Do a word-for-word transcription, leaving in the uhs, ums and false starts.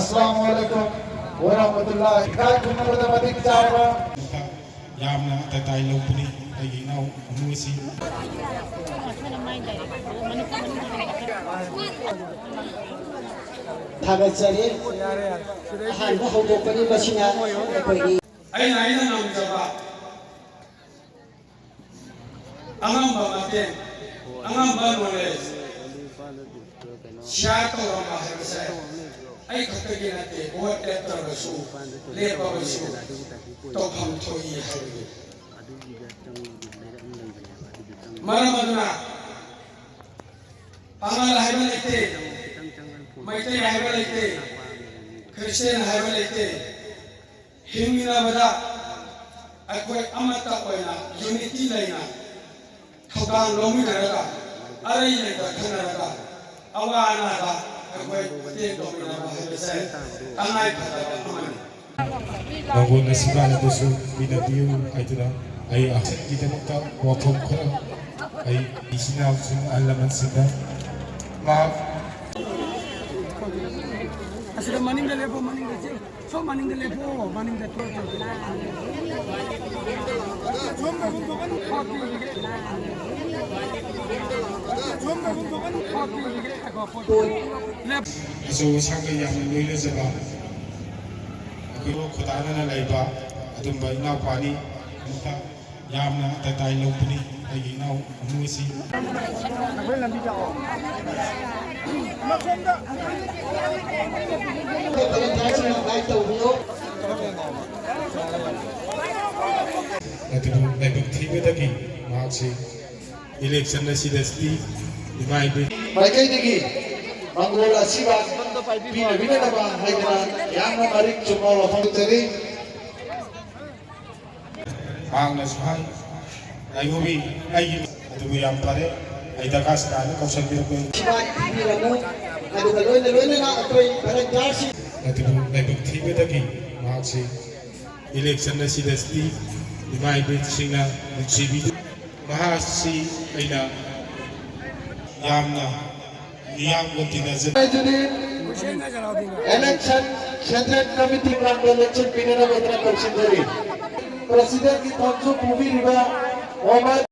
ꯑꯁꯂꯥꯃꯨ ꯑꯂꯥꯏꯀꯨꯝ ꯋꯥꯔꯥꯍꯃꯇꯨꯜꯂꯥꯍꯤ꯫ ꯏꯀꯥꯏ ꯈꯨꯝꯅꯕꯗ ꯃꯇꯤꯛ ꯆꯥꯔꯕ꯫ ꯌꯥꯝꯅ ꯇꯇꯥꯏ ꯂꯧꯕꯅꯤ ꯑꯩꯒꯤ ꯏꯅꯥꯎ ꯑꯃꯨ ꯑꯁꯤ꯫ ꯊꯥꯒꯠꯆꯔꯤ꯫ ꯑꯍꯥꯟꯕ ꯍꯧꯗꯣꯛꯄꯅꯤ ꯃꯁꯤꯅ ꯑꯩꯈꯣꯏꯒꯤ ꯑꯩꯅ ꯑꯩꯅ ꯉꯝꯖꯕ ꯑꯉꯝꯕ ꯃꯇꯦꯡ, ꯑꯉꯝꯕ knowledge share ꯇꯧꯔꯝꯕ ꯍꯥꯏꯕꯁꯦ ꯑꯩ ꯈꯛꯇꯒꯤ ꯅꯠꯇꯦ, ꯚꯣꯠ ꯂꯦꯞꯇ꯭ꯔꯕꯁꯨ, ꯂꯦꯞꯄꯕꯁꯨ ꯇꯧꯐꯝ ꯊꯣꯛꯏ ꯍꯥꯏꯕꯗꯨ꯫ ꯃꯔꯝ ꯑꯗꯨꯅ ꯄꯥꯉꯜ ꯍꯥꯏꯕ ꯂꯩꯇꯦ, ꯃꯩꯇꯩ ꯍꯥꯏꯕ ꯂꯩꯇꯦ, ꯈ꯭ꯔꯤꯁꯇꯤꯌꯥꯟ ꯍꯥꯏꯕ ꯂꯩꯇꯦ꯫ ꯍꯤꯡꯃꯤꯟꯅꯕꯗ ꯑꯩꯈꯣꯏ ꯑꯃꯠꯇ ꯑꯣꯏꯅ unity ꯂꯩꯅ ꯊꯧꯗꯥꯡ ꯂꯧꯃꯤꯟꯅꯔꯒ ꯑꯔꯩ ꯂꯩꯇ ꯈꯟꯅꯔꯒ ꯑꯋꯥ ꯑꯅꯥꯗ ꯑꯩꯈꯣꯏ ꯃꯇꯦꯡ ꯇꯧꯃꯤꯟꯅꯕ ꯍꯥꯏꯕꯁꯦ ꯇꯉꯥꯏ ꯐꯗꯕ ꯑꯃꯅꯤ꯫ ꯃꯉꯣꯟꯗ ꯁꯤꯕꯥꯅꯗꯁꯨ ꯄꯤꯅꯕꯤꯌꯨ ꯍꯥꯏꯗꯨꯅ ꯑꯩ ꯑꯍꯟꯒꯤꯗꯃꯛꯇ ꯋꯥꯐꯝ ꯈꯔ ꯑꯩ ꯏꯆꯤꯟ ꯏꯅꯥꯎꯁꯤꯡ ꯑꯍꯜ ꯂꯃꯟꯁꯤꯡꯗ ꯃꯍꯥꯛ ꯑꯁꯤꯗ ꯃꯅꯤꯡꯗ ꯂꯦꯞꯄꯣ, ꯃꯅꯤꯡꯗ ꯆꯦ-, ꯁꯣꯝ ꯃꯅꯤꯡꯗ ꯂꯦꯞꯄꯣ, ꯃꯅꯤꯡꯗ ꯆꯦ-, ꯆꯦ-, ꯂꯦꯞ-, ꯑꯆꯧ ꯑꯁꯥꯡꯒ ꯌꯥꯝꯅ ꯂꯣꯏꯅꯖꯕ ꯑꯩꯈꯣꯏ ꯈꯨꯗꯥꯅꯅ ꯂꯩꯕ ꯑꯗꯨꯝꯕ ꯏꯅꯥꯎꯄꯥꯅꯤ꯫ ꯑꯃꯨꯛꯇ ꯌꯥꯝꯅ ꯇꯇꯥꯏ ꯂꯧꯕꯅꯤ ꯑꯩꯒꯤ ꯏꯅꯥꯎ ꯑꯃꯨ ꯑꯁꯤ꯫ ꯑꯗꯨꯕꯨ ꯂꯥꯏꯕꯛ ꯊꯤꯕꯗꯒꯤ ꯃꯍꯥꯛꯁꯤ election ꯑꯁꯤꯗ ꯁꯤ ꯏꯃꯥ ꯏꯕꯦꯟ ꯃꯥꯏꯀꯩꯗꯒꯤ ꯃꯪꯒꯣꯜ ꯑꯁꯤꯕ ꯄꯤꯅꯕꯤꯅꯅꯕ ꯍꯥꯏꯗꯅ ꯌꯥꯝꯅ ꯃꯔꯤꯛ ꯆꯨꯝꯕ ꯋꯥꯐꯝ ꯇꯧꯖꯔꯤ꯫ ꯃꯍꯥꯛꯅꯁꯨ ꯍꯥꯏ, "ꯉꯥꯏꯈꯣꯃꯤ, ꯑꯩꯒꯤ ꯑꯗꯨꯕꯨ ꯌꯥꯝ ꯐꯔꯦ, ꯑꯩ ꯗꯔꯀꯥꯔꯁꯤ ꯇꯥꯅ ꯀꯧꯁꯟꯕꯤꯔꯛꯄ"꯫ ꯁꯤꯕꯥꯏ ꯊꯤꯕꯤꯔꯝꯃꯨ꯫ ꯑꯗꯨꯒ ꯂꯣꯏꯅ ꯂꯣꯏꯅꯅ ꯑꯩꯈꯣꯏ ꯚꯔꯟꯇꯤꯌꯥꯔꯁꯤꯡ ꯑꯗꯨꯕꯨ ꯂꯥꯏꯕꯛ ꯊꯤꯕꯗꯒꯤ ꯃꯍꯥꯛꯁꯤ election ꯑꯁꯤꯗ ꯁꯤ ꯏꯃꯥ ꯏꯕꯦꯟꯁꯤꯡꯅ ꯅꯨꯡꯁꯤꯕꯤꯗꯨꯅ ꯃꯍꯥꯛꯁꯤ ꯑꯩꯅ ꯌꯥꯝꯅ ꯃꯤꯌꯥꯝꯒ ꯇꯤꯟꯅꯖ ꯍꯥꯏꯗꯨꯅꯤ꯫ Election Central Committee ꯃꯃꯥꯡꯗ ꯂꯦꯡꯁꯤꯟꯕꯤꯅꯅꯕ ꯇꯧꯁꯤꯟꯖꯔꯤ꯫ Presidentꯀꯤ ꯊꯧꯔꯝꯁꯨ ꯄꯨꯕꯤꯔꯤꯕ ꯑꯣꯃꯔ